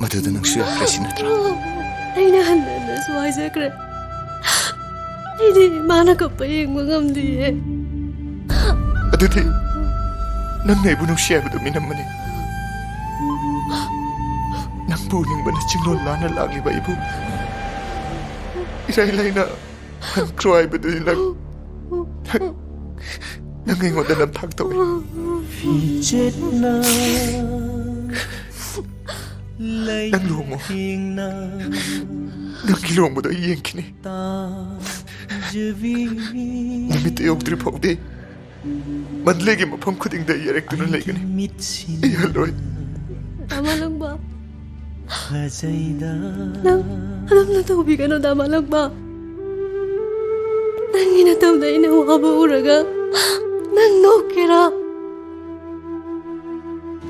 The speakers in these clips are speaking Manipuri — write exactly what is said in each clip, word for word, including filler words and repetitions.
ꯃꯗꯨꯗ ꯅꯪꯁꯨ ꯌꯥꯈ꯭ꯔꯦ ꯁꯤ ꯅꯠꯇ꯭ꯔꯥ? ꯑꯩꯅ ꯍꯟꯅ ꯍꯟꯅꯁꯨ ꯍꯥꯏꯖꯈ꯭ꯔꯦ, ꯑꯩꯗꯤ ꯏꯃꯥꯅ ꯀꯞꯄ ꯌꯦꯡꯕ ꯉꯝꯗꯤꯌꯦ꯫ ꯑꯗꯨꯗꯤ ꯅꯪꯅ ꯑꯩꯕꯨ ꯅꯨꯡꯁꯤ ꯍꯥꯏꯕꯗꯨ ꯃꯤꯅꯝꯕꯅꯤ꯫ ꯅꯪꯕꯨ ꯎꯅꯤꯡꯕꯅ ꯆꯤꯡꯂꯣꯟ ꯂꯥꯟꯅ ꯂꯥꯛꯂꯤꯕ ꯑꯩꯕꯨ ꯏꯔꯥꯏ ꯂꯥꯏꯅ ꯍꯟꯈ꯭ꯔꯣ ꯍꯥꯏꯕꯗꯨꯗꯤ ꯅꯪ, ꯅꯪ, ꯅꯪ ꯑꯩꯉꯣꯟꯗ ꯅꯝꯊꯥꯛ ꯇꯧꯏ꯫ ꯐꯤꯖꯦꯠꯅ ꯅꯪ ꯂꯨꯍꯣꯡꯉꯣ꯫ ꯂꯩꯇꯦꯡꯅ ꯅꯪꯒꯤ ꯂꯨꯍꯣꯡꯕꯗꯣ ꯑꯩ ꯌꯦꯡꯈꯤꯅꯤ꯫ ꯇꯥꯖꯕꯤ ꯅꯨꯃꯤꯠꯇꯨ ꯌꯧꯗ꯭ꯔꯤ ꯐꯥꯎꯗꯤ ꯃꯟꯗꯂꯦꯒꯤ ꯃꯐꯝ ꯈꯨꯗꯤꯡꯗ ꯌꯦꯔꯛꯇꯨꯅ ꯂꯩꯒꯅꯤ꯫ ꯃꯤꯠꯁꯤꯅ ꯑꯩ ꯍꯜꯂꯣꯏ꯫ ꯗꯥ ꯃꯥꯂꯪꯕ, ꯐꯖꯩꯗ ꯅꯪ ꯑꯗꯨꯝꯅ ꯇꯧꯕꯤꯒꯅꯨ, ꯗꯥ ꯃꯥꯂꯪꯕ꯫ ꯅꯪꯒꯤ ꯅꯇꯧꯗ ꯑꯩꯅ ꯋꯥꯕ ꯎꯔꯒ ꯅꯪ ꯅꯣꯛꯀꯦꯔꯥ?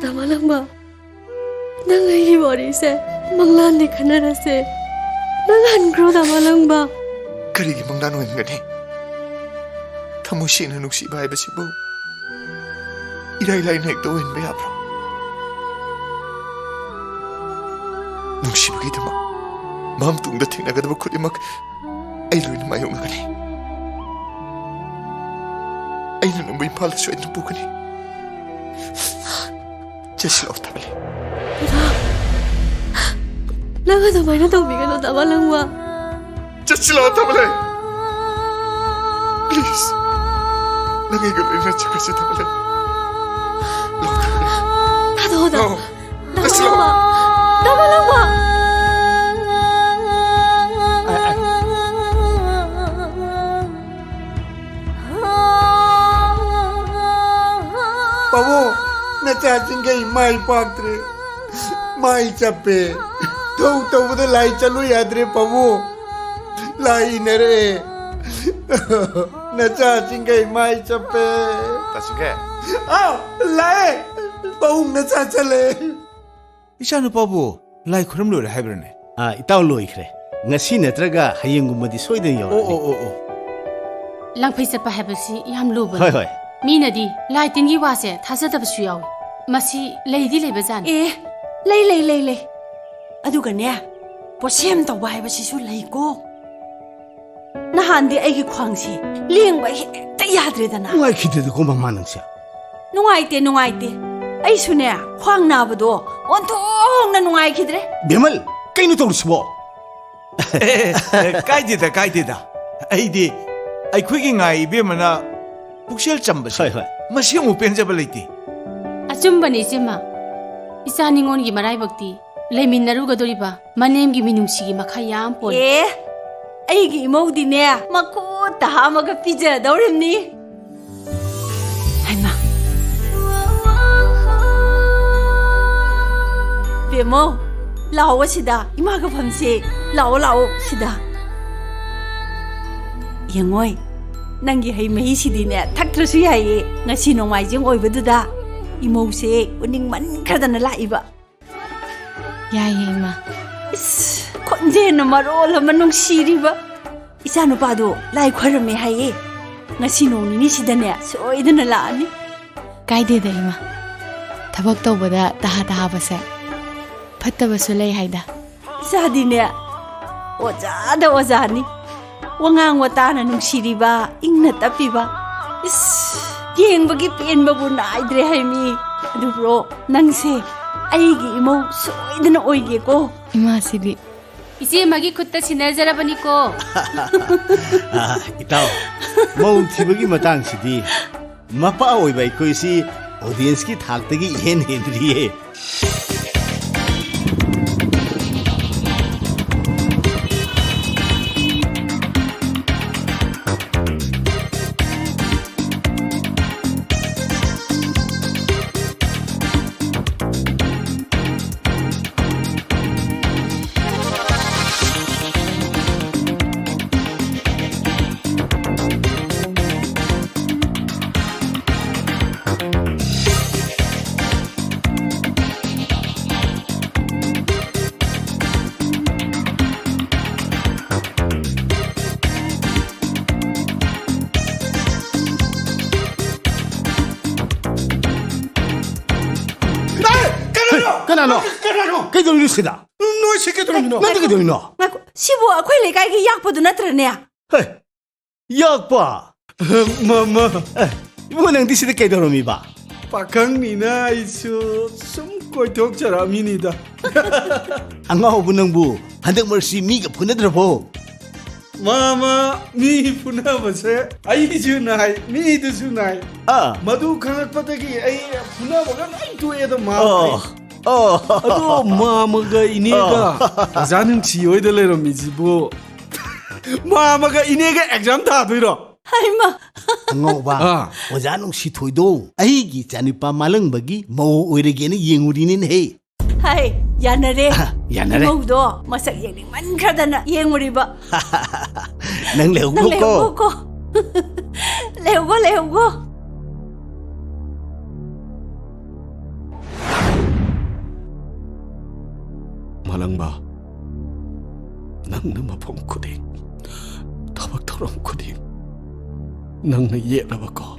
ꯗꯥ ꯃꯥꯂꯪꯕ, ꯅꯪ ꯑꯩꯒꯤ ꯋꯥꯔꯤꯁꯦ ꯃꯪꯂꯥꯟꯗꯤ ꯈꯟꯅꯔꯁꯦ꯫ ꯅꯪ ꯍꯟꯈ꯭ꯔꯣ, ꯗꯥ ꯃꯥꯂꯪꯕ꯫ ꯀꯔꯤꯒꯤ ꯃꯪꯂꯥꯟ ꯑꯣꯏꯍꯟꯒꯅꯤ? ꯊꯃꯣꯏ ꯁꯦꯡꯅ ꯅꯨꯡꯁꯤꯕ ꯍꯥꯏꯕꯁꯤꯕꯨ ꯏꯔꯥꯏ ꯂꯥꯏꯅ ꯍꯦꯛꯇ ꯑꯣꯏꯍꯟꯕ ꯌꯥꯕ꯭ꯔꯥ? ꯅꯨꯡꯁꯤꯕꯒꯤꯗꯃꯛ ꯃꯥꯡ ꯇꯨꯡꯗ ꯊꯦꯡꯅꯒꯗꯕ ꯈꯨꯗꯤꯡꯃꯛ ꯑꯩ ꯂꯣꯏꯅ ꯃꯥꯌꯣꯛꯅꯒꯅꯤ꯫ ꯑꯩꯅ ꯅꯪꯕꯨ ꯏꯝꯐꯥꯜꯗ ꯁꯣꯏꯗꯅ ꯄꯨꯒꯅꯤ꯫ ꯆꯠꯁꯤꯜꯂꯛꯑꯣ, ꯊꯥꯕꯂꯩ꯫ ꯅꯪ ꯑꯗꯨꯃꯥꯏꯅ ꯇꯧꯕꯤꯒꯅꯨ, ꯗꯥ ꯃꯥꯂꯪꯕ꯫ ꯆꯠꯁꯤꯜꯂꯛꯑꯣ, ꯊꯥꯕꯂꯩ꯫ Please. ꯅꯪ ꯑꯩꯒ ꯂꯣꯏꯅꯅ ꯆꯠꯈ꯭ꯔꯁꯤ, ꯊꯥꯕꯂꯩ꯫ ꯂꯥꯛꯑꯣ, ꯊꯥꯕꯂꯩ꯫ ꯊꯥꯗꯣꯛꯑꯣ, ꯗꯥ-, ꯂꯥꯛꯑꯣ꯫ ꯗꯥ ꯃꯥꯂꯪꯕ꯫ ꯗꯥ ꯃꯥꯂꯪꯕ꯫ ꯑ, ꯑ꯫ ꯄꯥꯕꯨꯡ, ꯅꯆꯥꯁꯤꯡꯈꯩ ꯃꯥꯏ ꯄꯥꯛꯇ꯭ꯔꯦ꯫ ꯃꯥꯏ ꯆꯞꯄꯦ꯫ ꯊꯧ ꯇꯧꯕꯗ ꯂꯥꯏ ꯆꯠꯂꯨ ꯌꯥꯗ꯭ꯔꯦ, ꯄꯥꯕꯨꯡ꯫ ꯂꯥꯏ ꯏꯟꯅꯔꯦ꯫ ꯅꯆꯥꯁꯤꯡꯈꯩ ꯃꯥꯏ ꯆꯞꯄꯦ꯫ ꯇꯥꯁꯤꯡꯈꯩ꯫ ꯑꯥꯎ, ꯂꯥꯛꯑꯦ꯫ ꯄꯥꯕꯨꯡ, ꯅꯆꯥ ꯆꯠꯂꯦ꯫ ꯏꯆꯥꯅꯨꯄꯥꯕꯨ ꯂꯥꯏ ꯈꯨꯔꯨꯝ ꯂꯣꯏꯔꯦ ꯍꯥꯏꯕ꯭ꯔꯅꯦ? ꯑꯥ, ꯏꯇꯥꯎ, ꯂꯣꯏꯈ꯭ꯔꯦ꯫ ꯉꯁꯤ ꯅꯠꯇ꯭ꯔꯒ ꯍꯌꯦꯡꯒꯨꯝꯕꯗꯤ ꯁꯣꯏꯗꯅ ꯑꯣ, ꯌꯧꯔꯛꯑꯅꯤ꯫ ꯑꯣ, ꯑꯣ, ꯑꯣ꯫ ꯂꯥꯡꯐꯩ ꯆꯠꯄ ꯍꯥꯏꯕꯁꯤ ꯌꯥꯝ ꯂꯨꯕꯅꯤ꯫ ꯍꯣꯏ, ꯍꯣꯏ꯫ ꯃꯤꯅꯗꯤ ꯂꯥꯏ ꯇꯤꯟꯒꯤ ꯋꯥꯁꯦ ꯊꯥꯖꯗꯕꯁꯨ ꯌꯥꯎꯏ꯫ ꯃꯁꯤ ꯂꯩꯗꯤ ꯂꯩꯕꯖꯥꯠꯅꯤ꯫ ꯑꯦ, ꯂꯩ, ꯂꯩ, ꯂꯩ, ꯂꯩ꯫ ꯑꯗꯨꯒꯅꯦ, ꯄꯣꯠꯁꯦꯝ ꯇꯧꯕ ꯍꯥꯏꯕꯁꯤꯁꯨ ꯂꯩꯀꯣ꯫ ꯅꯍꯥꯟꯗꯤ ꯑꯩꯒꯤ ꯈ꯭ꯋꯥꯡꯁꯦ ꯂꯦꯡꯕ ꯍꯦꯛꯇ ꯌꯥꯗ꯭ꯔꯦꯗꯅ꯫ ꯅꯨꯡꯉꯥꯏꯈꯤꯗꯦꯗꯀꯣ ꯃꯃꯥ ꯅꯪꯁꯦ꯫ ꯅꯨꯡꯉꯥꯏꯇꯦ, ꯅꯨꯡꯉꯥꯏꯇꯦ꯫ ꯑꯩꯁꯨꯅꯦ, ꯈ꯭ꯋꯥꯡ ꯅꯥꯕꯗꯣ ꯑꯣꯟꯊꯣꯛꯅ ꯅꯨꯡꯉꯥꯏꯈꯤꯗ꯭ꯔꯦ꯫ ꯕꯦꯃꯜ, ꯀꯩꯅꯣ ꯇꯧꯔꯤꯁꯤꯕꯣ? ꯑꯦ, ꯑꯦ, ꯀꯥꯏꯗꯦꯗ, ꯀꯥꯏꯗꯦꯗ꯫ ꯑꯩꯗꯤ ꯑꯩꯈꯣꯏꯒꯤ ꯉꯥꯏ ꯏꯕꯦꯝꯃꯅ ꯄꯨꯛꯆꯦꯜ ꯆꯝꯕꯁꯦ ꯍꯣꯏ, ꯍꯣꯏ꯫ ꯃꯁꯤꯃꯨꯛ ꯄꯦꯟꯖꯕ ꯂꯩꯇꯦ꯫ ꯑꯆꯨꯝꯕꯅꯤ, ꯏꯆꯦꯃ꯫ ꯏꯆꯥ ꯅꯤꯉꯣꯜꯒꯤ ꯃꯔꯥꯏꯕꯛꯇꯤ ꯂꯩꯃꯤꯟꯅꯔꯨꯒꯗꯧꯔꯤꯕ ꯃꯅꯦꯝꯒꯤ ꯃꯤꯅꯨꯡꯁꯤꯒꯤ ꯃꯈꯥ ꯌꯥꯝ ꯄꯣꯜꯂꯤ꯫ ꯑꯦ, ꯑꯩꯒꯤ ꯏꯃꯧꯗꯤꯅꯦ, ꯃꯈꯨꯠꯇ ꯍꯥꯝꯃꯒ ꯄꯤꯖꯗꯧꯔꯤꯕꯅꯤ꯫ ꯍꯩꯃꯥ꯫ ꯕꯦꯝꯃꯧ, ꯂꯥꯛꯑꯣ ꯁꯤꯗ, ꯏꯃꯥꯒ ꯐꯝꯁꯦ꯫ ꯂꯥꯛꯑꯣ, ꯂꯥꯛꯑꯣ ꯁꯤꯗ꯫ ꯌꯦꯡꯉꯣꯏ, ꯅꯪꯒꯤ ꯍꯩ ꯃꯍꯤꯁꯤꯗꯤꯅꯦ, ꯊꯛꯇ꯭ꯔꯁꯨ ꯌꯥꯏꯌꯦ꯫ ꯉꯁꯤ ꯅꯣꯡꯃꯥꯏꯖꯤꯡ ꯑꯣꯏꯕꯗꯨꯗ ꯏꯃꯧꯁꯦ ꯎꯅꯤꯡꯃꯟꯈ꯭ꯔꯗꯅ ꯂꯥꯛꯏꯕ꯫ ꯌꯥꯏꯌꯦ, ꯏꯃꯥ꯫ ꯏꯁ, ꯈꯣꯟꯖꯦꯜꯅ ꯃꯔꯣꯜ ꯑꯃ ꯅꯨꯡꯁꯤꯔꯤꯕ꯫ ꯏꯆꯥꯅꯨꯄꯥꯗꯣ ꯂꯥꯏ ꯈꯣꯏꯔꯝꯃꯦ ꯍꯥꯏꯌꯦ꯫ ꯉꯁꯤ ꯅꯣꯡ ꯅꯤꯅꯤꯁꯤꯗꯅꯦ, ꯁꯣꯏꯗꯅ ꯂꯥꯛꯑꯅꯤ꯫ ꯀꯥꯏꯗꯦꯗ, ꯏꯃꯥ꯫ ꯊꯕꯛ ꯇꯧꯕꯗ ꯇꯍꯥ ꯇꯍꯥꯕꯁꯦ ꯐꯠꯇꯕꯁꯨ ꯂꯩ ꯍꯥꯏꯗ꯫ ꯏꯆꯥꯗꯤꯅꯦ, ꯑꯣꯖꯥꯗ ꯑꯣꯖꯥꯅꯤ꯫ ꯋꯥꯉꯥꯡ ꯋꯥꯇꯥꯅ ꯅꯨꯡꯁꯤꯔꯤꯕ, ꯏꯪꯅ ꯇꯞꯄꯤꯕ꯫ ꯏꯁ, ꯌꯦꯡꯕꯒꯤ ꯄꯦꯟꯕꯕꯨ ꯅꯥꯏꯗ꯭ꯔꯦ ꯍꯥꯏꯃꯤ꯫ ꯑꯗꯨꯕꯨꯔꯣ, ꯅꯪꯁꯦ ꯑꯩꯒꯤ ꯏꯃꯧ ꯁꯣꯏꯗꯅ ꯑꯣꯏꯒꯦꯀꯣ꯫ ꯏꯃꯥꯁꯤꯗꯤ꯫ ꯏꯆꯦ ꯑꯃꯒꯤ ꯈꯨꯠꯇ ꯁꯤꯟꯅꯖꯔꯕꯅꯤꯀꯣ꯫ ꯑꯥ, ꯏꯇꯥꯎ, ꯃꯧ ꯊꯤꯕꯒꯤ ꯃꯇꯥꯡꯁꯤꯗꯤ ꯃꯄꯥ ꯑꯣꯏꯕ ꯑꯩꯈꯣꯏꯁꯤ ꯑꯣꯗꯤꯌꯦꯟꯁꯀꯤ ꯊꯥꯛꯇꯒꯤ ꯏꯍꯦꯟ ꯍꯦꯟꯗ꯭ꯔꯤꯌꯦ꯫ ꯀꯅꯥꯅꯣ? ꯀꯅꯥꯅꯣ? ꯀꯩꯗꯧꯔꯤꯅꯣ ꯁꯤꯗ? ꯅꯣꯏꯁꯤ ꯀꯩꯗꯧꯔꯝꯃꯤꯅꯣ? ꯅꯪꯗꯤ ꯀꯩꯗꯧꯔꯤꯅꯣ? ꯉꯥꯏꯈꯣ, ꯁꯤꯕꯨ ꯑꯩꯈꯣꯏ ꯂꯩꯀꯥꯏꯒꯤ ꯌꯥꯛꯄꯗꯨ ꯅꯠꯇ꯭ꯔꯅꯦ? ꯍꯦ, ꯌꯥꯛꯄ? ꯃꯃꯥ꯫ ꯑꯦ, ꯏꯕꯨꯡꯉꯣ, ꯅꯪꯗꯤ ꯁꯤꯗ ꯀꯩꯗꯧꯔꯝꯃꯤꯕ? ꯄꯥꯈꯪꯅꯤꯅ ꯑꯩꯁꯨ ꯁꯨꯝ ꯀꯣꯏꯊꯣꯛꯆꯔꯛꯑꯃꯤꯅꯤꯗ꯫ ꯑꯉꯥꯎꯕ ꯅꯪꯕꯨ, ꯍꯟꯗꯛ ꯃꯔꯛꯁꯤ ꯃꯤꯒ ꯐꯨꯅꯗ꯭ꯔꯕꯣ? ꯃꯥꯃ, ꯃꯤ ꯐꯨꯅꯕꯁꯦ ꯑꯩꯁꯨ ꯅꯥꯏ, ꯃꯤꯗꯨꯁꯨ ꯅꯥꯏ꯫ ꯑꯥ꯫ ꯃꯗꯨ ꯈꯪꯉꯛꯄꯗꯒꯤ ꯑꯩ ꯐꯨꯅꯕꯒ ꯂꯣꯏ ꯇꯣꯛꯑꯦꯗ, ꯃꯥꯃ꯫ ꯑꯣ, ꯑꯩ ꯑꯣ꯫ ꯑꯗꯣ ꯃꯥꯃꯒ ꯏꯅꯦꯒ ꯑꯣ꯫ ꯑꯣꯖꯥ ꯅꯨꯡꯁꯤ ꯍꯣꯏꯗ ꯂꯩꯔꯝꯃꯤꯁꯤꯕꯨ, ꯃꯥꯃꯒ ꯏꯅꯦꯒ exam ꯊꯥꯗꯣꯏꯔꯣ? ꯍꯩꯃꯥ! ꯑꯉꯥꯎꯕ, ꯑꯥ꯫ ꯑꯣꯖꯥ ꯅꯨꯡꯁꯤꯊꯣꯏꯗꯣ ꯑꯩꯒꯤ ꯏꯆꯥꯅꯨꯄꯥ ꯃꯥꯂꯪꯕꯒꯤ ꯃꯧ ꯑꯣꯏꯔꯒꯦꯅ ꯌꯦꯡꯉꯨꯔꯤꯅꯤꯅꯦꯍꯦ꯫ ꯍꯥꯏ, ꯌꯥꯅꯔꯦ꯫ ꯑ, ꯌꯥꯅꯔꯦ꯫ ꯏꯃꯧꯗꯣ ꯃꯁꯛ ꯌꯦꯡꯅꯤꯡꯃꯟꯈ꯭ꯔꯗꯅ ꯌꯦꯡꯉꯨꯔꯤꯕ꯫ ꯅꯪ ꯅꯪ ꯂꯩꯍꯧꯒꯣꯀꯣ꯫ ꯂꯩꯍꯧꯒꯣꯀꯣ꯫ ꯂꯩꯍꯧꯒꯣ, ꯂꯩꯍꯧꯒꯣ꯫ ꯃꯥꯂꯪꯕ, ꯅꯪꯅ ꯃꯐꯝ ꯈꯨꯗꯤꯡ, ꯊꯕꯛ ꯊꯧꯔꯝ ꯈꯨꯗꯤꯡ ꯅꯪꯅ ꯌꯦꯠꯂꯕꯀꯣ꯫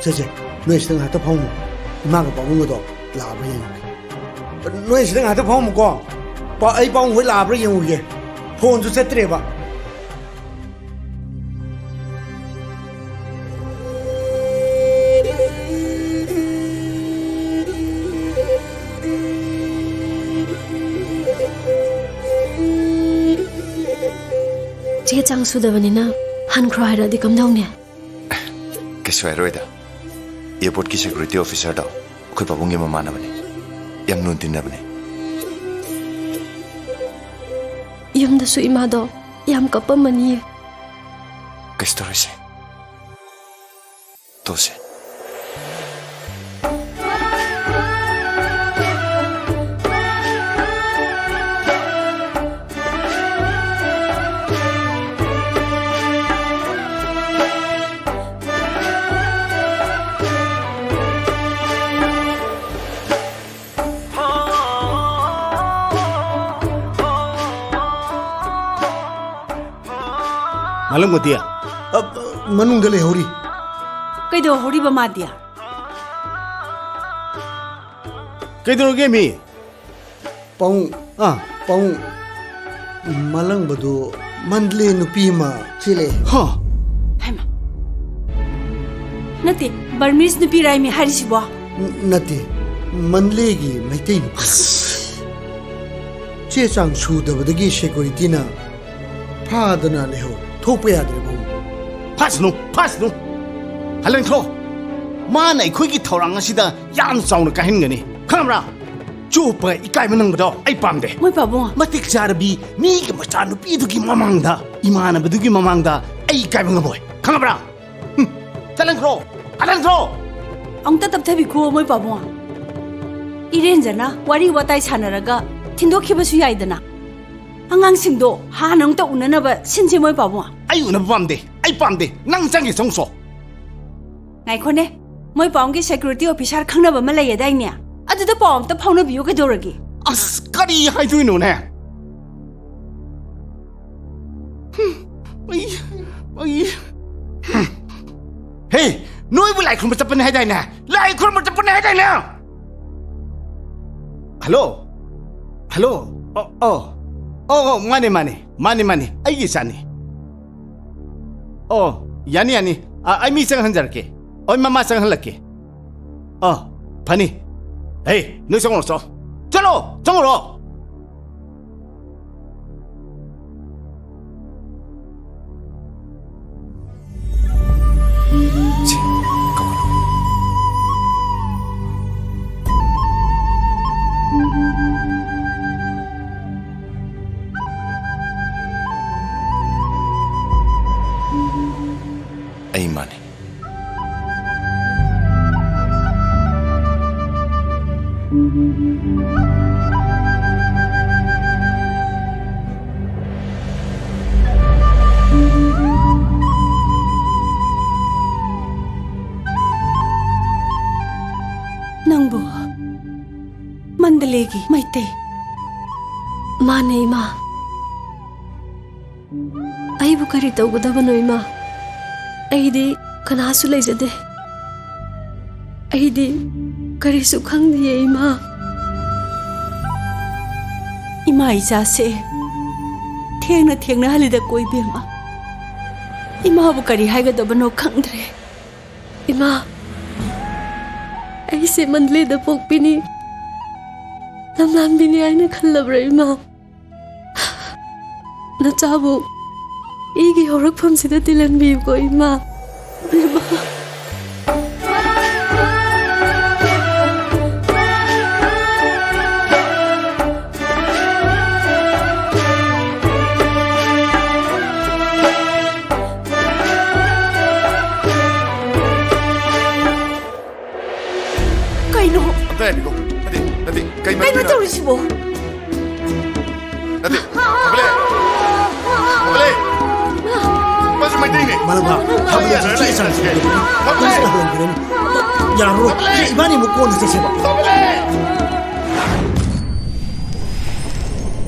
ꯁꯦ, ꯁꯦ, ꯅꯣꯏ ꯁꯤꯗ ꯉꯥꯏꯍꯥꯛꯇ ꯐꯝꯃꯣ꯫ ꯏꯃꯥꯒ ꯄꯥꯕꯨꯡꯒꯗꯣ ꯂꯥꯛꯑꯕ꯭ꯔꯥ ꯌꯦꯡꯉꯒꯦ꯫ ꯅꯣꯏ ꯁꯤꯗ ꯉꯥꯏꯍꯥꯛꯇ ꯐꯝꯃꯨꯀꯣ꯫ ꯄꯥ-, ꯑꯩ ꯄꯥꯕꯨꯡ ꯍꯣꯏ ꯂꯥꯛꯑꯕ꯭ꯔꯥ ꯌꯦꯡꯉꯨꯒꯦ꯫ ꯐꯣꯟꯁꯨ ꯆꯠꯇ꯭ꯔꯦꯕ꯫ ꯆꯦ ꯆꯥꯡ ꯁꯨꯗꯕꯅꯤꯅ ꯍꯟꯈ꯭ꯔꯣ ꯍꯥꯏꯔꯛꯑꯗꯤ ꯀꯝꯗꯧꯅꯤ? ꯀꯩꯁꯨ ꯍꯥꯏꯔꯣꯏꯗ꯫ ꯑꯦꯌꯔꯄꯣꯔꯠꯀꯤ ꯁꯦꯀ꯭ꯌꯨꯔꯤꯇꯤ ꯑꯣꯐꯤꯁꯥꯔꯗꯣ ꯑꯩꯈꯣꯏ ꯄꯥꯕꯨꯡꯒꯤ ꯃꯃꯥꯟꯅꯕꯅꯤ꯫ ꯌꯥꯝ ꯂꯨꯅ ꯇꯤꯟꯅꯕꯅꯤ꯫ ꯌꯨꯝꯗꯁꯨ ꯏꯃꯥꯗꯣ ꯌꯥꯝ ꯀꯞꯄꯝꯃꯅꯤꯌꯦ꯫ ꯀꯩꯁꯨ ꯇꯧꯔꯣꯏꯁꯦ꯫ ꯇꯣꯛꯁꯦ꯫ ꯃꯥꯂꯪꯕꯗꯤ? ꯑ, ꯃꯅꯨꯡꯗ ꯂꯩꯍꯧꯔꯤ꯫ ꯀꯩꯗꯧꯍꯧꯔꯤꯕ ꯃꯥꯗꯤ? ꯀꯩꯗꯧꯔꯒꯦ ꯃꯤ? ꯄꯥꯎꯡ, ꯑꯥ꯫ ꯄꯥꯎꯡ, ꯃꯥꯂꯪꯕꯗꯨ ꯃꯟꯗꯂꯦ ꯅꯨꯄꯤ ꯑꯃ ꯆꯦꯜꯂꯛꯑꯦ꯫ ꯍꯥ? ꯍꯩꯃꯥ꯫ ꯅꯠꯇꯦ, ꯕꯔꯃꯤꯁ ꯅꯨꯄꯤꯔꯥꯏꯃꯤ ꯍꯥꯏꯔꯤꯁꯤꯕꯣ? ꯅ-, ꯅꯠꯇꯦ, ꯃꯟꯗꯂꯦꯒꯤ ꯃꯩꯇꯩ ꯅꯨꯄꯤ꯫ ꯆꯦ ꯆꯥꯡ ꯁꯨꯗꯕꯗꯒꯤ ꯁꯦꯀ꯭ꯌꯨꯔꯤꯇꯤꯅ ꯐꯥꯗꯅ ꯂꯩꯍꯧꯔꯦ꯫ ꯊꯣꯛꯄ ꯌꯥꯗ꯭ꯔꯦ ꯄꯥꯎꯡ꯫ ꯐꯥꯁꯅꯨ, ꯐꯥꯁꯅꯨ꯫ ꯍꯜꯍꯟꯈ꯭ꯔꯣ꯫ ꯃꯥꯅ ꯑꯩꯈꯣꯏꯒꯤ ꯊꯧꯔꯥꯡ ꯑꯁꯤꯗ ꯌꯥꯝ ꯆꯥꯎꯅ ꯀꯥꯏꯍꯟꯒꯅꯤ꯫ ꯈꯪꯕ꯭ꯔꯥ? ꯆꯣꯞꯄ ꯏꯀꯥꯏꯕ ꯅꯪꯕꯗꯣ ꯑꯩ ꯄꯥꯝꯗꯦ꯫ ꯃꯣꯏ ꯄꯥꯕꯨꯡ꯫ ꯃꯇꯤꯛ ꯆꯥꯔꯕꯤ ꯃꯤꯒꯤ ꯃꯆꯥꯅꯨꯄꯤꯗꯨꯒꯤ ꯃꯃꯥꯡꯗ, ꯏꯃꯥꯟꯅꯕꯗꯨꯒꯤ ꯃꯃꯥꯡꯗ ꯑꯩ ꯏꯀꯥꯏꯕ ꯉꯝꯃꯣꯏ꯫ ꯈꯪꯉꯕ꯭ꯔꯥ? ꯍꯨꯝ, ꯆꯠꯍꯟꯈ꯭ꯔꯣ! ꯍꯜꯍꯟꯈ꯭ꯔꯣ! ꯑꯃꯨꯛꯇ ꯇꯞꯊꯕꯤꯈꯣ, ꯃꯣꯏ ꯄꯥꯕꯨꯡ꯫ ꯏꯔꯦꯟꯖꯅ ꯋꯥꯔꯤ ꯋꯥꯇꯥꯏ ꯁꯥꯟꯅꯔꯒ ꯊꯤꯟꯗꯣꯛꯈꯤꯕꯁꯨ ꯌꯥꯏꯗꯅ꯫ ꯑꯉꯥꯡꯁꯤꯡꯗꯣ ꯍꯥꯟꯅ ꯑꯃꯨꯛꯇ ꯎꯅꯅꯕ ꯁꯤꯟꯁꯦ, ꯃꯣꯏ ꯄꯥꯕꯨꯡ꯫ ꯑꯩ ꯎꯅꯕ ꯄꯥꯝꯗꯦ, ꯑꯩ ꯄꯥꯝꯗꯦ꯫ ꯅꯪ ꯆꯪꯒꯦ ꯆꯪꯉꯨꯆꯣ꯫ ꯉꯥꯏꯈꯣꯅꯦ, ꯃꯣꯏ ꯄꯥꯕꯨꯡꯒꯤ ꯁꯦꯀ꯭ꯌꯨꯔꯤꯇꯤ ꯑꯣꯐꯤꯁꯥꯔ ꯈꯪꯅꯕ ꯑꯃ ꯂꯩꯌꯦꯗꯥꯏꯅꯦ? ꯑꯗꯨꯗ ꯄꯥꯎ ꯑꯝꯇ ꯐꯥꯎꯅꯕꯤꯌꯨ ꯀꯩꯗꯧꯔꯒꯦ? ꯑꯁ, ꯀꯔꯤ ꯍꯥꯏꯗꯣꯏꯅꯣꯅꯦ? ꯍꯨꯝ, ꯑꯩ, ꯑꯩ, ꯍꯨꯝ꯫ ꯍꯦ, ꯅꯣꯏꯕꯨ ꯂꯥꯏ ꯈꯨꯔꯨꯝꯕ ꯆꯠꯄꯅꯦ ꯍꯥꯏꯗꯥꯏꯅꯦ? ꯂꯥꯏ ꯈꯨꯔꯨꯝꯕ ꯆꯠꯄꯅꯦ ꯍꯥꯏꯗꯥꯏꯅꯦ? ꯍꯜꯂꯣ꯫ ꯍꯜꯂꯣ꯫ ꯑꯣ, ꯑꯣ꯫ ꯑꯣ, ꯑꯣ, ꯃꯥꯅꯦ, ꯃꯥꯅꯦ꯫ ꯃꯥꯅꯦ, ꯃꯥꯅꯦ꯫ ꯑꯩꯒꯤ ꯏꯆꯥꯅꯤ꯫ ꯑꯣ, ꯌꯥꯅꯤ, ꯌꯥꯅꯤ꯫ ꯑ, ꯑꯩ ꯃꯤ ꯆꯪꯍꯟꯖꯔꯛꯀꯦ꯫ ꯑꯣ, ꯃꯃꯥ ꯆꯪꯍꯜꯂꯛꯀꯦ꯫ ꯑ, ꯐꯅꯤ꯫ ꯍꯦ, ꯅꯣꯏ ꯆꯪꯉꯨꯔꯣ, ꯆꯣ꯫ ꯆꯠꯂꯣ, ꯆꯪꯉꯨꯔꯣ꯫ ꯑꯩ ꯃꯥꯅꯤ꯫ ꯅꯪꯕꯨ ꯃꯟꯗꯂꯦꯒꯤ ꯃꯩꯇꯩ? ꯃꯥꯅꯦ, ꯏꯃꯥ꯫ ꯑꯩꯕꯨ ꯀꯔꯤ ꯇꯧꯒꯗꯕꯅꯣ, ꯏꯃꯥ? ꯑꯩꯗꯤ ꯀꯅꯥꯁꯨ ꯂꯩꯖꯗꯦ꯫ ꯑꯩꯗꯤ ꯀꯔꯤꯁꯨ ꯈꯪꯗꯤꯌꯦ, ꯏꯃꯥ꯫ ꯏꯃꯥ ꯏꯆꯥꯁꯦ ꯊꯦꯡꯅ ꯊꯦꯡꯅꯍꯜꯂꯤꯗꯀꯣ, ꯏꯕꯦꯝꯃ꯫ ꯏꯃꯥꯕꯨ ꯀꯔꯤ ꯍꯥꯏꯒꯗꯕꯅꯣ ꯈꯪꯗ꯭ꯔꯦ꯫ ꯏꯃꯥ, ꯑꯩꯁꯦ ꯃꯟꯗꯂꯦꯗ ꯄꯣꯛꯄꯤꯅꯤ꯫ ꯂꯝꯂꯥꯟꯕꯤꯅꯤ ꯍꯥꯏꯅ ꯈꯜꯂꯕ꯭ꯔꯥ, ꯏꯃꯥ? ꯅꯆꯥꯕꯨ ꯑꯩꯒꯤ ꯍꯧꯔꯛꯐꯝꯁꯤꯗ ꯇꯤꯜꯍꯟꯕꯤꯌꯨꯀꯣ, ꯏꯃꯥ꯫ ꯏꯃꯥ꯫ ꯀꯩꯅꯣ? ꯑꯝꯇ ꯌꯥꯕꯤꯈꯣ꯫ ꯅꯠꯇꯦ, ꯅꯠꯇꯦ, ꯀꯩ ꯀꯩꯅꯣ ꯃꯔꯝꯒꯤꯅꯣ? ꯇꯧꯔꯤꯁꯤꯕꯣ? ꯅꯠꯇꯦ, ꯊꯥꯒꯠꯂꯦ꯫ ꯊꯥꯒꯠꯂꯦ꯫ ꯃꯥꯁꯨ ꯃꯩꯇꯩꯅꯦ꯫ ꯃꯥꯅ ꯊꯥꯒꯠꯂꯦ꯫ ꯊꯥꯒꯠꯂꯦ꯫ ꯊꯥꯒꯠꯂꯦ꯫ ꯊꯥꯒꯠꯂꯦ꯫ ꯌꯥꯔꯔꯣꯏ꯫ ꯊꯥꯒꯠꯂꯦ꯫ ꯏꯕꯥꯅꯤ ꯑꯃꯨꯛ ꯀꯣꯟꯅ ꯆꯠꯁꯦꯕ꯫ ꯊꯥꯒꯠꯂꯦ꯫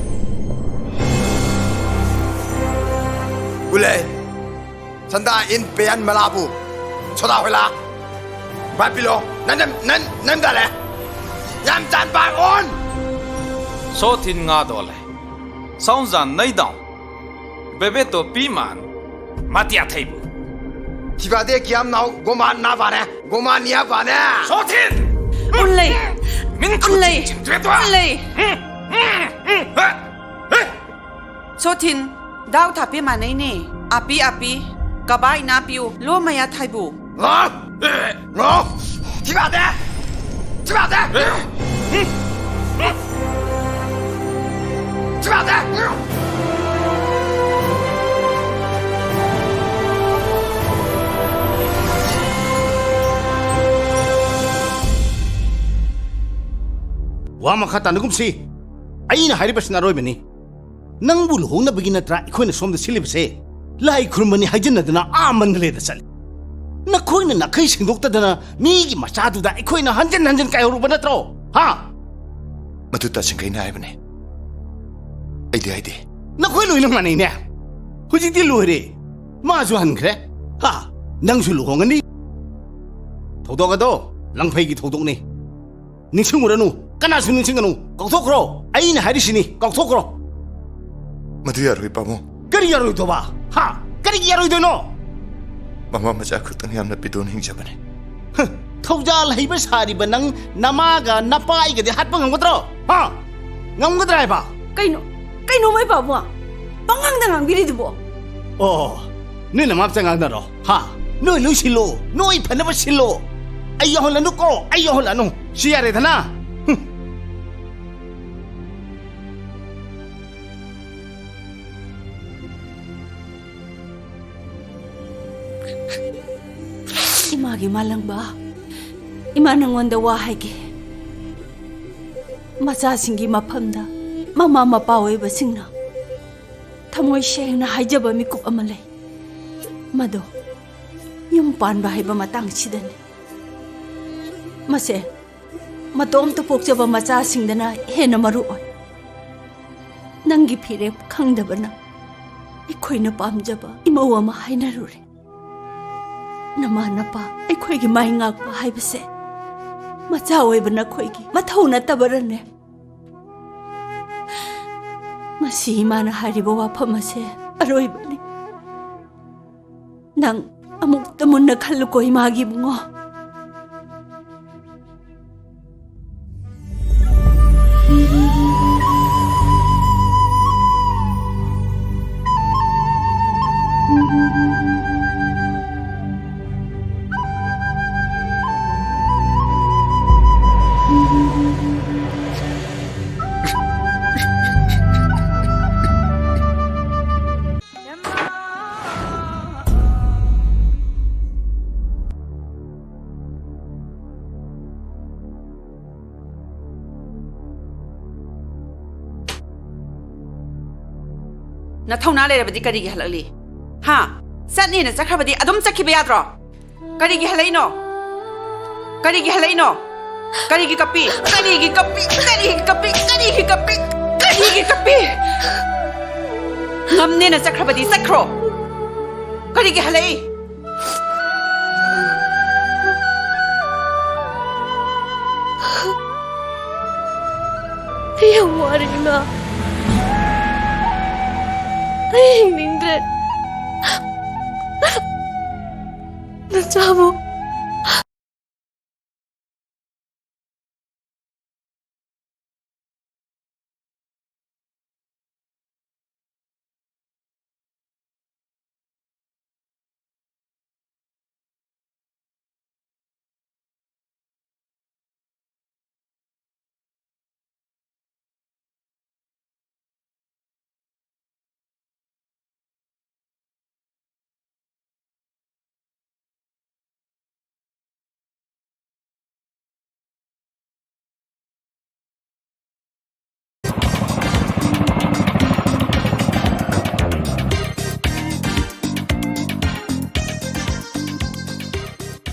ꯒꯨꯂꯦ꯫ ꯁꯟꯗꯥ ꯏꯟ ꯄꯦꯌꯥꯟ ꯃꯂꯥꯕꯨ ꯁꯣꯗꯥ ꯍꯣꯏꯂꯥ ꯕꯥꯄꯤꯂꯣ ꯅꯟ ꯅꯟ ꯅꯟ ꯗꯥꯂꯦ ꯌꯥꯝ ꯆꯥꯟ ꯄꯥꯛ ꯑꯣꯟ Sothin nga dole. Saunzan naidau. Bebe to piman. Matia thaibu. Thibade kiam nau goman na bane. Goman nia bane. Sothin! Unlei! Min Unlei! Unlei! Sothin, dau thape manai ne. Api api, kabai na piu, lo maya thaibu. Ngo! Ngo! Thibade! Thibade! Thibade! ꯋꯥ ꯃꯈꯥ ꯇꯥꯅꯒꯨꯝꯁꯤ꯫ ꯑꯩꯅ ꯍꯥꯏꯔꯤꯕꯁꯤꯅ ꯑꯔꯣꯏꯕꯅꯤ꯫ ꯅꯪꯕꯨ ꯂꯨꯍꯣꯡꯅꯕꯒꯤ ꯅꯠꯇ꯭ꯔꯥ ꯑꯩꯈꯣꯏꯅ ꯁꯣꯝꯗ ꯁꯤꯜꯂꯤꯕꯁꯦ? ꯂꯥꯏ ꯈꯨꯔꯨꯝꯕꯅꯤ ꯍꯥꯏꯖꯤꯟꯅꯗꯅ ꯑꯥ ꯃꯟꯗꯂꯦꯗ ꯆꯠꯂꯤ꯫ ꯅꯈꯣꯏꯅ ꯅꯥꯈꯩ ꯁꯦꯡꯗꯣꯛꯇꯗꯅ ꯃꯤꯒꯤ ꯃꯆꯥꯗꯨꯗ ꯑꯩꯈꯣꯏꯅ ꯍꯟꯖꯤꯟ ꯍꯟꯖꯤꯟ ꯀꯥꯏꯍꯧꯔꯨꯕ ꯅꯠꯇ꯭ꯔꯣ? ꯍꯥ? ꯃꯗꯨ ꯇꯥꯁꯤꯟꯈꯩꯅ ꯍꯥꯏꯕꯅꯦ꯫ ꯑꯩꯗꯤ ꯍꯥꯏꯗꯦ꯫ ꯅꯈꯣꯏ ꯂꯣꯏꯅ ꯃꯥꯟꯅꯩꯅꯦ꯫ ꯍꯧꯖꯤꯛꯇꯤ ꯂꯣꯏꯔꯦ꯫ ꯃꯥꯁꯨ ꯍꯟꯈ꯭ꯔꯦ꯫ ꯍꯥ? ꯅꯪꯁꯨ ꯂꯨꯍꯣꯡꯉꯅꯤ꯫ ꯊꯧꯗꯣꯛ ꯑꯗꯣ ꯂꯪꯐꯩꯒꯤ ꯊꯧꯗꯣꯛꯅꯤ꯫ ꯅꯤꯡꯁꯤꯡꯉꯨꯔꯅꯨ꯫ ꯀꯅꯥꯁꯨ ꯅꯤꯡꯁꯤꯡꯒꯅꯨ꯫ ꯀꯥꯎꯊꯣꯛꯈ꯭ꯔꯣ꯫ ꯑꯩꯅ ꯍꯥꯏꯔꯤꯁꯤꯅꯤ, ꯀꯥꯎꯊꯣꯛꯈ꯭ꯔꯣ꯫ ꯃꯗꯨ ꯌꯥꯔꯣꯏ, ꯄꯥꯕꯨꯡ꯫ ꯀꯔꯤ ꯌꯥꯔꯣꯏꯗꯧꯕ? ꯍꯥ? ꯀꯔꯤꯒꯤ ꯌꯥꯔꯣꯏꯗꯣꯏꯅꯣ? ꯃꯃꯥ ꯃꯆꯥ ꯈꯛꯇꯪ ꯌꯥꯝꯅ ꯄꯤꯗꯣꯟ ꯍꯤꯡꯖꯕꯅꯦ꯫ ꯍ, ꯊꯧꯖꯥꯜ ꯍꯩꯕ ꯁꯥꯔꯤꯕ ꯅꯪ ꯅꯃꯥꯒ ꯅꯄꯥꯏꯒꯗꯤ ꯍꯥꯠꯄ ꯉꯝꯒꯗ꯭ꯔꯣ? ꯍꯥ? ꯉꯝꯒꯗ꯭ꯔꯥ ꯍꯥꯏꯕ? ꯀꯩꯅꯣ? ꯀꯩꯅꯣ ꯃꯣꯏ ꯄꯥꯕꯨꯡ? ꯄꯉꯥꯡꯗ ꯉꯥꯡꯕꯤꯔꯤꯗꯨꯕꯣ? ꯑꯣ, ꯅꯣꯏ ꯅꯃꯥꯝꯆꯥ ꯉꯥꯡꯅꯔꯣ, ꯍꯥ? ꯅꯣꯏ ꯂꯣꯏ ꯁꯤꯜꯂꯣ, ꯅꯣꯏ ꯐꯅꯕ ꯁꯤꯜꯂꯣ꯫ ꯑꯩ ꯌꯥꯎꯍꯜꯂꯅꯨꯀꯣ, ꯑꯩ ꯌꯥꯎꯍꯜꯂꯅꯨ꯫ ꯁꯤ ꯌꯥꯔꯦꯗꯅ? ꯍꯨꯝ꯫ ꯏꯃꯥꯒꯤ ꯃꯥꯂꯪꯕ, ꯏꯃꯥ ꯅꯪꯉꯣꯟꯗ ꯋꯥ ꯍꯥꯏꯒꯦ꯫ ꯃꯆꯥꯁꯤꯡꯒꯤ ꯃꯐꯝꯗ ꯃꯃꯥ ꯃꯄꯥ ꯑꯣꯏꯕꯁꯤꯡꯅ ꯊꯃꯣꯏ ꯁꯦꯡꯅ ꯍꯥꯏꯖꯕ ꯃꯤꯀꯨꯞ ꯑꯃ ꯂꯩ꯫ ꯃꯗꯣ ꯌꯨꯝ ꯄꯥꯟꯕ ꯍꯥꯏꯕ ꯃꯇꯥꯡꯁꯤꯗꯅꯤ꯫ ꯃꯁꯦ ꯃꯇꯣꯝꯇ ꯄꯣꯛꯆꯕ ꯃꯆꯥꯁꯤꯡꯗꯅ ꯍꯦꯟꯅ ꯃꯔꯨ ꯑꯣꯏ꯫ ꯅꯪꯒꯤ ꯐꯤꯔꯦꯞ ꯈꯪꯗꯕꯅ ꯑꯩꯈꯣꯏꯅ ꯄꯥꯝꯖꯕ ꯏꯃꯧ ꯑꯃ ꯍꯥꯏꯅꯔꯨꯔꯦ꯫ ꯅꯃꯥ ꯅꯄꯥ ꯑꯩꯈꯣꯏꯒꯤ ꯃꯥꯏ ꯉꯥꯛꯄ ꯍꯥꯏꯕꯁꯦ ꯃꯆꯥ ꯑꯣꯏꯕ ꯅꯈꯣꯏꯒꯤ ꯃꯊꯧ ꯅꯠꯇꯕꯔꯅꯦ? ꯃꯁꯤ ꯏꯃꯥꯅ ꯍꯥꯏꯔꯤꯕ ꯋꯥꯐꯝ ꯑꯁꯦ ꯑꯔꯣꯏꯕꯅꯤ꯫ ꯅꯪ ꯑꯃꯨꯛꯇ ꯃꯨꯟꯅ ꯈꯜꯂꯨꯀꯣ, ꯏꯃꯥꯒꯤ ꯏꯕꯨꯡꯉꯣ꯫ ꯅꯊꯧꯅꯥ ꯂꯩꯔꯕꯗꯤ ꯀꯔꯤꯒꯤ ꯍꯜꯂꯛꯂꯤ? ꯍꯥ? ꯆꯠꯅꯤꯅ ꯆꯠꯈ꯭ꯔꯕꯗꯤ ꯑꯗꯨꯝ ꯆꯠꯈꯤꯕ ꯌꯥꯗ꯭ꯔꯣ? ꯀꯔꯤꯒꯤ ꯍꯜꯂꯛꯏꯅꯣ? ꯀꯔꯤꯒꯤ ꯍꯜꯂꯛꯏꯅꯣ? ꯀꯔꯤꯒꯤ ꯀꯞꯄꯤ? ꯀꯔꯤꯒꯤ ꯀꯞꯄꯤ? ꯀꯔꯤꯒꯤ ꯀꯞꯄꯤ? ꯀꯔꯤꯒꯤ ꯀꯞꯄꯤ? ꯀꯔꯤꯒꯤ ꯀꯞꯄꯤ? ꯉꯝꯅꯦꯅ ꯆꯠꯈ꯭ꯔꯕꯗꯤ ꯆꯠꯈ꯭ꯔꯣ꯫ ꯀꯔꯤꯒꯤ ꯍꯜꯂꯛꯏ? ꯑꯩ ꯌꯥꯝ ꯋꯥꯔꯦ, ꯏꯃꯥ꯫ ꯑꯩ ꯍꯤꯡꯅꯤꯡꯗ꯭ꯔꯦ꯫ ꯅꯆꯥꯕꯨ꯫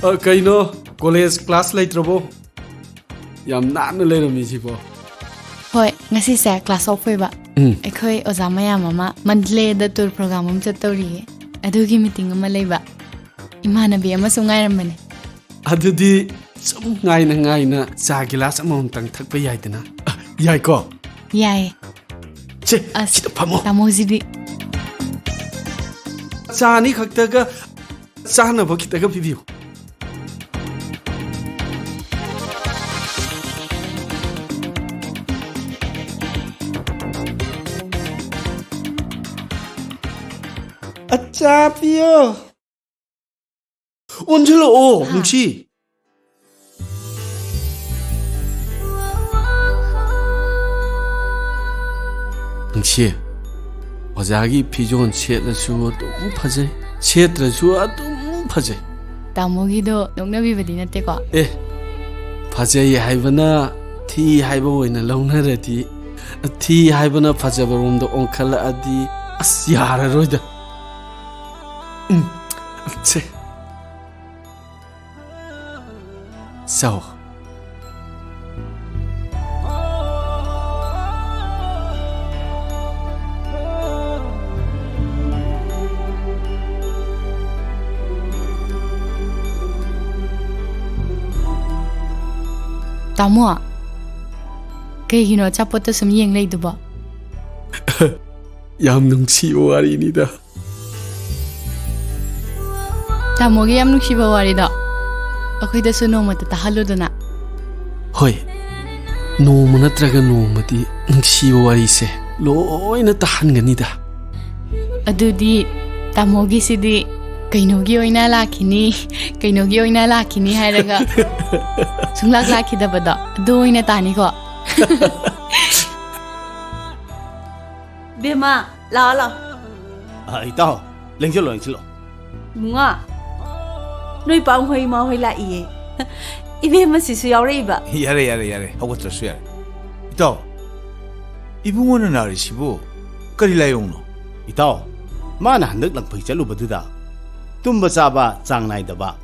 ꯑ, ꯀꯩꯅꯣ? ꯀꯣꯂꯦꯖ ꯀ꯭ꯂꯥꯁ ꯂꯩꯇ꯭ꯔꯕꯣ? ꯌꯥꯝ ꯅꯥꯟꯅ ꯂꯩꯔꯝꯃꯤꯁꯤꯕꯣ꯫ ꯍꯣꯏ, ꯉꯁꯤꯁꯦ ꯀ꯭ꯂꯥꯁ ꯑꯣꯐ ꯑꯣꯏꯕ꯫ ꯎꯝ꯫ ꯑꯩꯈꯣꯏ ꯑꯣꯖꯥ ꯃꯌꯥꯝ ꯑꯃ ꯃꯟꯗꯂꯦꯗ ꯇꯨꯔ ꯄ꯭ꯔꯣꯒ꯭ꯔꯥꯝ ꯑꯃ ꯆꯠꯇꯧꯔꯤꯌꯦ꯫ ꯑꯗꯨꯒꯤ ꯃꯤꯇꯤꯡ ꯑꯃ ꯂꯩꯕ꯫ ꯏꯃꯥꯟꯅꯕꯤ ꯑꯃꯁꯨ ꯉꯥꯏꯔꯝꯕꯅꯦ꯫ ꯑꯗꯨꯗꯤ ꯁꯨꯝ ꯉꯥꯏꯅ ꯉꯥꯏꯅ ꯆꯥ ꯒꯤꯂꯥꯁ ꯑꯃꯃꯝꯇꯪ ꯊꯛꯄ ꯌꯥꯏꯗꯅ? ꯑ, ꯌꯥꯏꯀꯣ? ꯌꯥꯏꯌꯦ꯫ ꯁꯦ, ꯑꯁ, ꯁꯤꯗ ꯐꯝꯃꯣ꯫ ꯇꯥꯃꯣꯁꯤꯗꯤ꯫ ꯆꯥ ꯑꯅꯤ ꯈꯛꯇꯒ ꯆꯥꯅꯕ ꯈꯤꯇꯒ ꯄꯤꯕꯤꯌꯨ꯫ ꯑꯆꯥ ꯄꯤꯌꯣ꯫ ꯑꯣꯟꯁꯤꯜꯂꯛꯑꯣ, ꯍꯥ? ꯅꯨꯡꯁꯤ꯫ ꯅꯨꯡꯁꯤ, ꯑꯣꯖꯥꯒꯤ ꯐꯤꯖꯣꯜ ꯁꯦꯠꯂꯁꯨ ꯑꯗꯨꯝ ꯐꯖꯩ, ꯁꯦꯠꯇ꯭ꯔꯁꯨ ꯑꯗꯨꯝ ꯐꯖꯩ꯫ ꯇꯥꯃꯣꯒꯤꯗꯣ ꯅꯣꯛꯅꯕꯤꯕꯗꯤ ꯅꯠꯇꯦꯀꯣ? ꯑꯦ, ꯐꯖꯩ ꯍꯥꯏꯕꯅ ꯊꯤ ꯍꯥꯏꯕ ꯑꯣꯏꯅ ꯂꯧꯅꯔꯗꯤ, ꯊꯤ ꯍꯥꯏꯕꯅ ꯐꯖꯕꯔꯣꯝꯗ ꯑꯣꯟꯈꯠꯂꯛꯑꯗꯤ, ꯑꯁ, ꯌꯥꯔꯔꯣꯏꯗ꯫ ꯎꯝ, ꯁꯦ꯫ ꯆꯥꯎ꯫ ꯇꯥꯃꯣ, ꯀꯩꯒꯤꯅꯣ ꯑꯆꯥꯄꯣꯠꯇ ꯁꯨꯝ ꯌꯦꯡ ꯂꯩꯗꯨꯕꯣ? ꯌꯥꯝ ꯅꯨꯡꯁꯤꯕ ꯋꯥꯔꯤꯅꯤꯗ꯫ ꯇꯥꯃꯣꯒꯤ ꯌꯥꯝ ꯅꯨꯡꯁꯤꯕ ꯋꯥꯔꯤꯗꯣ ꯑꯩꯈꯣꯏꯗꯁꯨ ꯅꯣꯡꯃꯇ ꯇꯥꯍꯜꯂꯨꯗꯅ꯫ ꯍꯣꯏ, ꯅꯣꯡꯃ ꯅꯠꯇ꯭ꯔꯒ ꯅꯣꯡꯃꯗꯤ ꯅꯨꯡꯁꯤꯕ ꯋꯥꯔꯤꯁꯦ ꯂꯣꯏꯅ ꯇꯥꯍꯟꯒꯅꯤꯗ꯫ ꯑꯗꯨꯗꯤ ꯇꯥꯃꯣꯒꯤꯁꯤꯗꯤ ꯀꯩꯅꯣꯒꯤ ꯑꯣꯏꯅ ꯂꯥꯛꯈꯤꯅꯤ, ꯀꯩꯅꯣꯒꯤ ꯑꯣꯏꯅ ꯂꯥꯛꯈꯤꯅꯤ ꯍꯥꯏꯔꯒ ꯁꯨꯡꯂꯥꯛ ꯂꯥꯛꯈꯤꯗꯕꯗꯣ ꯑꯗꯨ ꯑꯣꯏꯅ ꯇꯥꯅꯤꯀꯣ꯫ ꯕꯦꯝꯃ, ꯂꯥꯛꯑꯣ, ꯂꯥꯛꯑꯣ꯫ ꯑ, ꯏꯇꯥꯎ, ꯂꯦꯡꯁꯤꯜꯂꯣ, ꯂꯦꯡꯁꯤꯜꯂꯣ꯫ ꯏꯕꯨꯡꯉꯣ, ꯅꯣꯏ ꯄꯥ ꯍꯣꯏ, ꯏꯃꯥ ꯍꯣꯏ ꯂꯥꯛꯏꯌꯦ꯫ ꯏꯕꯦꯝꯃꯁꯤꯁꯨ ꯌꯥꯎꯔꯛꯏꯕ꯫ ꯌꯥꯔꯦ, ꯌꯥꯔꯦ, ꯌꯥꯔꯦ꯫ ꯍꯧꯒꯠꯇ꯭ꯔꯁꯨ ꯌꯥꯔꯦ꯫ ꯏꯇꯥꯎ, ꯏꯕꯨꯡꯉꯣꯅ ꯅꯥꯔꯤꯁꯤꯕꯨ ꯀꯔꯤ ꯂꯥꯏꯑꯣꯡꯅꯣ? ꯏꯇꯥꯎ, ꯃꯥꯅ ꯍꯟꯗꯛ ꯂꯪꯐꯩ ꯆꯠꯂꯨꯕꯗꯨꯗ ꯇꯨꯝꯕ ꯆꯥꯕ ꯆꯥꯡ ꯅꯥꯏꯗꯕ,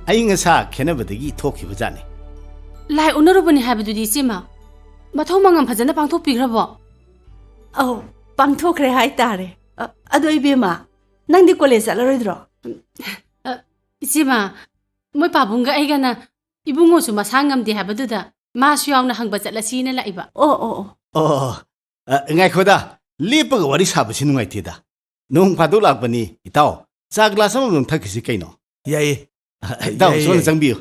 ꯑꯏꯪ ꯑꯁꯥ ꯈꯦꯠꯅꯕꯗꯒꯤ ꯊꯣꯛꯈꯤꯕꯖꯥꯠꯅꯤ꯫ ꯂꯥꯏ ꯑꯣꯛꯅꯔꯨꯕꯅꯤ ꯍꯥꯏꯕꯗꯨꯗꯤ, ꯏꯆꯦꯃ, ꯃꯊꯧ ꯃꯉꯝ ꯐꯖꯅ ꯄꯥꯡꯊꯣꯛꯄꯤꯈ꯭ꯔꯕꯣ? ꯑꯧ, ꯄꯥꯡꯊꯣꯛꯈ꯭ꯔꯦ ꯍꯥꯏꯇꯥꯔꯦ꯫ ꯑ, ꯑꯗꯣ ꯏꯕꯦꯝꯃ, ꯅꯪꯗꯤ ꯀꯣꯂꯦꯖ ꯆꯠꯂꯔꯣꯏꯗ꯭ꯔꯣ? ꯑ, ꯏꯆꯦꯃ, ꯃꯣꯏ ꯄꯥꯕꯨꯡꯒ ꯑꯩꯒꯅ ꯏꯕꯨꯡꯉꯣꯁꯨ ꯃꯁꯥ ꯉꯝꯗꯦ ꯍꯥꯏꯕꯗꯨꯗ ꯃꯥꯁꯨ ꯌꯥꯎꯅ ꯍꯪꯕ ꯆꯠꯂꯁꯤꯅ ꯂꯥꯛꯏꯕ꯫ ꯑꯣ, ꯑꯣ, ꯑꯣ꯫ ꯑꯣ, ꯑ, ꯉꯥꯏꯈꯣꯗ, ꯂꯦꯞꯄꯒ ꯋꯥꯔꯤ ꯁꯥꯕꯁꯤ ꯅꯨꯡꯉꯥꯏꯇꯦꯗ꯫ ꯅꯣꯡ ꯐꯥꯗꯣꯛ ꯂꯥꯛꯄꯅꯤ, ꯏꯇꯥꯎ꯫ ꯆꯥ ꯒ꯭ꯂꯥꯁ ꯑꯃꯃꯝ ꯊꯛꯈꯤꯁꯤ ꯀꯩꯅꯣ? ꯌꯥꯏꯌꯦ꯫ ꯏꯇꯥꯎ, ꯌꯥꯏꯌꯦ, ꯁꯣꯝꯗ ꯌꯥꯏꯌꯦ꯫ ꯆꯪꯕꯤꯌꯨ꯫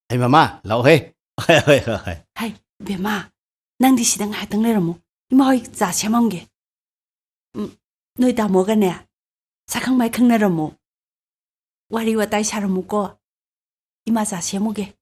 ꯑꯩ ꯃꯃꯥ, ꯂꯥꯛꯑꯣꯍꯦ꯫ ꯍꯣꯏ, ꯍꯣꯏ, ꯍꯣꯏ, ꯍꯣꯏ꯫ ꯍꯩ, ꯕꯦꯝꯃ, ꯅꯪꯗꯤ ꯁꯤꯗ ꯉꯥꯏꯍꯥꯛꯇꯪ ꯂꯩꯔꯝꯃꯨ꯫ ꯏꯃꯥ ꯍꯣꯏ ꯆꯥ ꯁꯦꯝꯃꯝꯒꯦ꯫ ꯎꯝ, ꯅꯣꯏ ꯇꯥꯃꯣꯒꯅꯦ, ꯁꯛꯈꯪ ꯃꯥꯏ ꯈꯪꯅꯔꯝꯃꯨ꯫ ꯋꯥꯔꯤ ꯋꯥꯇꯥꯏ ꯁꯥꯔꯝꯃꯨꯀꯣ꯫ ꯏꯃꯥ ꯆꯥ ꯁꯦꯝꯃꯨꯒꯦ꯫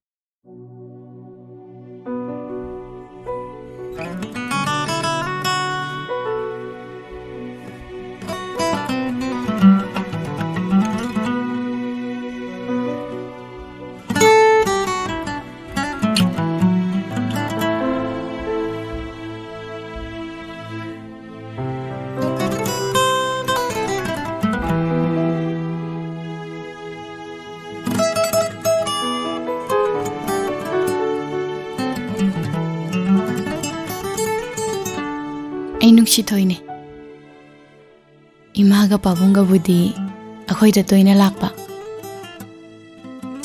ꯑꯩ ꯅꯨꯡꯁꯤꯊꯣꯏꯅꯦ꯫ ꯏꯃꯥꯒ ꯄꯥꯕꯨꯡꯒꯕꯨꯗꯤ ꯑꯩꯈꯣꯏꯗ ꯇꯣꯏꯅ ꯂꯥꯛꯄ꯫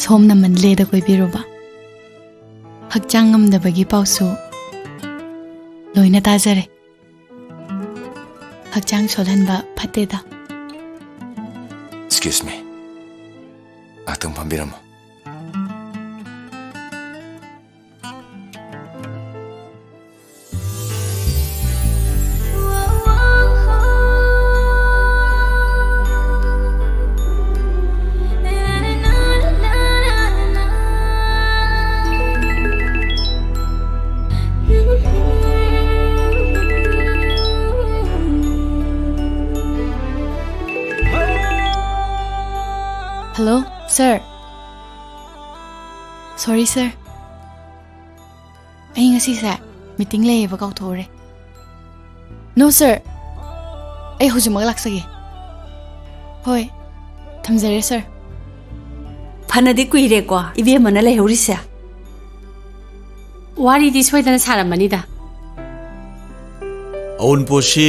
ꯁꯣꯝꯅ ꯃꯟꯗꯂꯦꯗ ꯀꯣꯏꯕꯤꯔꯨꯕ꯫ ꯍꯛꯆꯥꯡ ꯉꯝꯗꯕꯒꯤ ꯄꯥꯎꯁꯨ ꯂꯣꯏꯅ ꯇꯥꯖꯔꯦ꯫ ꯍꯛꯆꯥꯡ ꯁꯣꯜꯍꯟꯕ ꯐꯠꯇꯦꯗ꯫ Excuse me. ꯉꯥꯛꯇꯪ ꯐꯝꯕꯤꯔꯝꯃꯣ꯫ Hello, sir. Sorry, sir. ꯑꯩ ꯉꯁꯤꯁꯦ meeting ꯂꯩꯌꯦꯕ, ꯀꯥꯎꯊꯣꯛꯎꯔꯦ꯫ No, sir. ꯑꯩ ꯍꯧꯖꯤꯛꯃꯛ ꯂꯥꯛꯆꯒꯦ꯫ ꯍꯣꯏ, ꯊꯝꯖꯔꯦ, sir꯫ ꯐꯅꯗꯤ ꯀꯨꯏꯔꯦꯀꯣ ꯏꯕꯦꯝꯃꯅ ꯂꯩꯍꯧꯔꯤꯁꯦ꯫ ꯋꯥꯔꯤꯗꯤ ꯁꯣꯏꯗꯅ ꯁꯥꯔꯝꯃꯅꯤꯗ꯫ ꯑꯋꯨꯟꯄꯣꯠꯁꯤ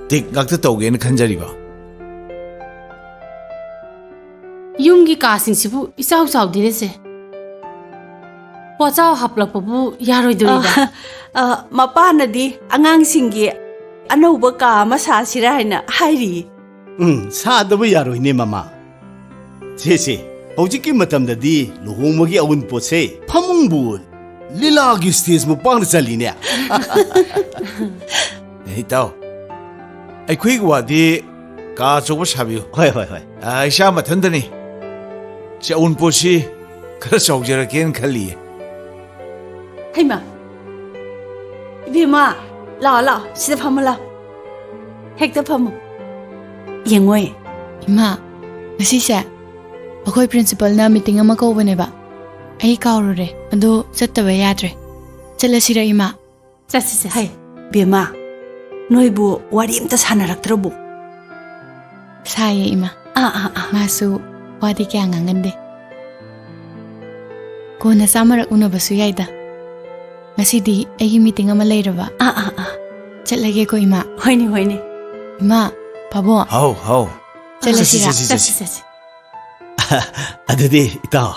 ꯇꯤꯛ ꯉꯥꯛꯇ ꯇꯧꯒꯦꯅ ꯈꯟꯖꯔꯤꯕ꯫ ꯌꯨꯝꯒꯤ ꯀꯥꯁꯤꯡꯁꯤꯕꯨ ꯏꯆꯥꯎ ꯆꯥꯎꯗꯦꯅꯦ ꯁꯦ꯫ ꯄꯣꯠꯆꯥꯎ ꯍꯥꯞꯂꯛꯄꯕꯨ ꯌꯥꯔꯣꯏꯗꯣꯔꯤꯕ? ꯑ, ꯑ, ꯃꯄꯥꯅꯗꯤ ꯑꯉꯥꯡꯁꯤꯡꯒꯤ ꯑꯅꯧꯕ ꯀꯥ ꯑꯃ ꯁꯥꯁꯤꯔꯥ ꯍꯥꯏꯅ ꯍꯥꯏꯔꯤꯌꯦ꯫ ꯎꯝ, ꯁꯥꯗꯕ ꯌꯥꯔꯣꯏꯅꯦ, ꯃꯃꯥ꯫ ꯁꯦ, ꯁꯦ, ꯍꯧꯖꯤꯛꯀꯤ ꯃꯇꯝꯗꯗꯤ ꯂꯨꯍꯣꯡꯕꯒꯤ ꯑꯎꯟꯄꯣꯠꯁꯦ ꯐꯃꯨꯡꯕꯨ ꯂꯤꯂꯥꯒꯤ stage ꯃꯄꯥꯡꯗ ꯆꯜꯂꯤꯅꯦ꯫ ꯏꯇꯥꯎ, ꯑꯩꯈꯣꯏꯒꯤ ꯋꯥꯗꯤ ꯀꯥ ꯑꯆꯧꯕ ꯁꯥꯕꯤꯌꯨ꯫ ꯍꯣꯏ, ꯍꯣꯏ, ꯍꯣꯏ꯫ ꯑ, ꯏꯆꯥ ꯃꯊꯟꯇꯅꯤ꯫ ꯁꯤ ꯑꯎꯟꯄꯣꯠꯁꯤ ꯈꯔ ꯆꯥꯎꯖꯔꯛꯀꯦꯅ ꯈꯜꯂꯤꯌꯦ꯫ ꯍꯩꯃꯥ! ꯏꯕꯦꯝꯃ, ꯂꯥꯛꯑꯣ, ꯂꯥꯛꯑꯣ, ꯁꯤꯗ ꯐꯝꯃꯣ, ꯂꯥꯛꯑꯣ꯫ ꯍꯦꯛꯇ ꯐꯝꯃꯣ꯫ ꯌꯦꯡꯉꯣꯏ꯫ ꯏꯃꯥ, ꯉꯁꯤꯁꯦ ꯑꯩꯈꯣꯏ principalꯅ meeting ꯑꯃ ꯀꯧꯕꯅꯦꯕ꯫ ꯑꯩ ꯀꯥꯎꯔꯨꯔꯦ꯫ ꯑꯗꯣ ꯆꯠꯇꯕ ꯌꯥꯗ꯭ꯔꯦ꯫ ꯆꯠꯂꯁꯤꯔ, ꯏꯃꯥ? ꯆꯠꯁꯤ, ꯆꯠꯁꯤ꯫ ꯍꯩ, ꯕꯦꯝꯃ, ꯅꯣꯏꯕꯨ ꯋꯥꯔꯤ ꯑꯝꯇ ꯁꯥꯟꯅꯔꯛꯇ꯭ꯔꯕꯣ? ꯁꯥꯏꯌꯦ, ꯏꯃꯥ꯫ ꯑꯥ, ꯑꯥ, ꯑꯥ꯫ ꯃꯥꯁꯨ ꯋꯥꯗꯤ ꯀꯌꯥ ꯉꯥꯡꯒꯟꯗꯦ꯫ ꯀꯣꯟꯅ ꯆꯥꯃꯔꯛ ꯎꯅꯕꯁꯨ ꯌꯥꯏꯗ꯫ ꯉꯁꯤꯗꯤ ꯑꯩꯒꯤ meeting ꯑꯃ ꯂꯩꯔꯕ꯫ ꯑꯥ, ꯑꯥ, ꯑꯥ꯫ ꯆꯠꯂꯒꯦꯀꯣ, ꯏꯃꯥ꯫ ꯍꯣꯏꯅꯦ, ꯍꯣꯏꯅꯦ꯫ ꯏꯃꯥ, ꯄꯥꯕꯨꯡ꯫ ꯍꯥꯎ, ꯍꯥꯎ꯫ ꯆꯠꯂꯁꯤꯔꯥ? ꯆꯠꯁꯤ, ꯆꯠꯁꯤ, ꯆꯠꯁꯤ꯫ ꯆꯠꯁꯤ, ꯆꯠꯁꯤ꯫ ꯑꯗꯨꯗꯤ, ꯏꯇꯥꯎ꯫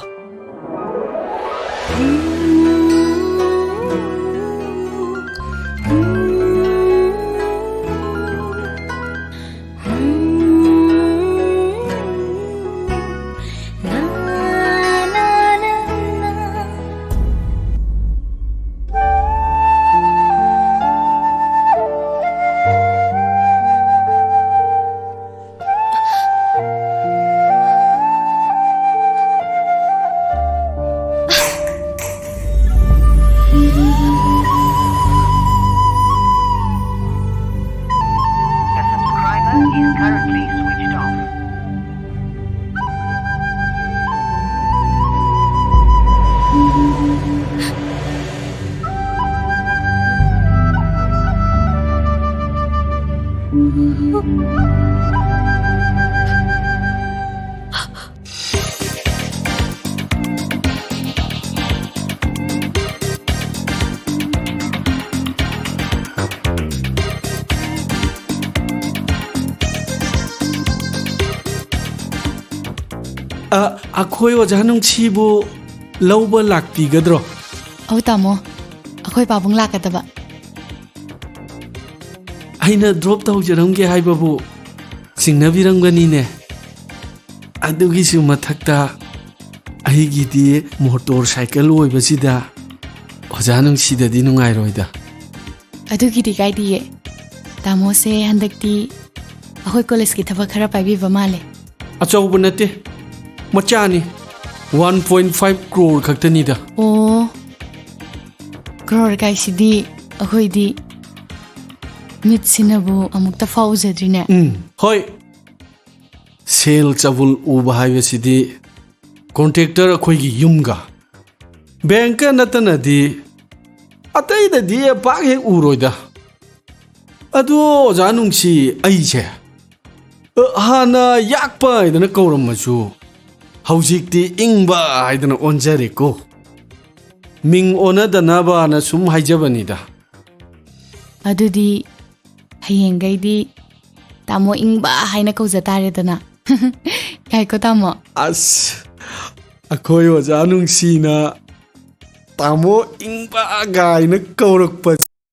The subscriber is currently switched off. ꯑ, ꯑꯩꯈꯣꯏ ꯑꯣꯖꯥ ꯅꯨꯡꯁꯤꯕꯨ ꯂꯧꯕ ꯂꯥꯛꯄꯤꯒꯗ꯭ꯔꯣ? ꯑꯧ ꯇꯥꯃꯣ, ꯑꯩꯈꯣꯏ ꯄꯥꯕꯨꯡ ꯂꯥꯛꯀꯗꯕ꯫ ꯑꯩꯅ ꯗ꯭ꯔꯣꯞ ꯇꯧꯖꯔꯝꯒꯦ ꯍꯥꯏꯕꯕꯨ ꯆꯤꯡꯅꯕꯤꯔꯝꯒꯅꯤꯅꯦ꯫ ꯑꯗꯨꯒꯤꯁꯨ ꯃꯊꯛꯇ ꯑꯩꯒꯤꯗꯤ ꯃꯣꯇꯣꯔ ꯁꯥꯏꯀꯜ ꯑꯣꯏꯕꯁꯤꯗ ꯑꯣꯖꯥ ꯅꯨꯡꯁꯤꯗꯗꯤ ꯅꯨꯡꯉꯥꯏꯔꯣꯏꯗ꯫ ꯑꯗꯨꯒꯤꯗꯤ ꯀꯥꯏꯗꯤꯌꯦ꯫ ꯇꯥꯃꯣꯁꯦ ꯍꯟꯗꯛꯇꯤ ꯑꯩꯈꯣꯏ ꯀꯣꯂꯦꯖꯀꯤ ꯊꯕꯛ ꯈꯔ ꯄꯥꯏꯕꯤꯕ ꯃꯥꯜꯂꯦ꯫ ꯑꯆꯧꯕ ꯅꯠꯇꯦ, ꯃꯆꯥꯅꯤ꯫ ꯋꯥꯟ ꯄꯣꯏꯟ ꯐꯥꯏꯚ ꯀ꯭ꯔꯣꯔ ꯈꯛꯇꯅꯤꯗ꯫ ꯑꯣ, ꯀ꯭ꯔꯣꯔ ꯀꯥꯏꯁꯤꯗꯤ ꯑꯩꯈꯣꯏꯗꯤ ꯃꯤꯠꯁꯤꯅꯕꯨ ꯑꯃꯨꯛꯇ ꯐꯥꯎ ꯎꯖꯗ꯭ꯔꯤꯅꯦ꯫ ꯎꯝ, ꯍꯣꯏ꯫ ꯁꯦꯜ ꯆꯕꯨꯜ ꯎꯕ ꯍꯥꯏꯕꯁꯤꯗꯤ ꯀꯣꯟꯇ꯭ꯔꯦꯛꯇꯔ ꯑꯩꯈꯣꯏꯒꯤ ꯌꯨꯝꯒ ꯕꯦꯡꯀ ꯅꯠꯇꯅꯗꯤ ꯑꯇꯩꯗꯗꯤ ꯄꯥꯛ ꯍꯦꯛ ꯎꯔꯣꯏꯗ꯫ ꯑꯗꯨ ꯑꯣꯖꯥ ꯅꯨꯡꯁꯤ, ꯑꯩꯁꯦ, ꯑ, ꯍꯥꯟꯅ ꯌꯥꯛꯄ ꯍꯥꯏꯗꯅ ꯀꯧꯔꯝꯃꯁꯨ ꯍꯧꯖꯤꯛꯇꯤ ꯏꯪꯕ ꯍꯥꯏꯗꯅ ꯑꯣꯟꯖꯔꯦꯀꯣ꯫ ꯃꯤꯡ ꯑꯣꯟꯅꯗꯅꯕꯅ ꯁꯨꯝ ꯍꯥꯏꯖꯕꯅꯤꯗ꯫ ꯑꯗꯨꯗꯤ ꯍꯌꯦꯡꯈꯩꯗꯤ ꯇꯥꯃꯣ ꯏꯪꯕ ꯍꯥꯏꯅ ꯀꯧꯖ ꯇꯥꯔꯦꯗꯅ꯫ ꯌꯥꯏꯀꯣ ꯇꯥꯃꯣ? ꯑꯁ, ꯑꯩꯈꯣꯏ ꯑꯣꯖꯥ ꯅꯨꯡꯁꯤꯅ ꯇꯥꯃꯣ ꯏꯪꯕ ꯀꯥꯏꯅ ꯀꯧꯔꯛꯄ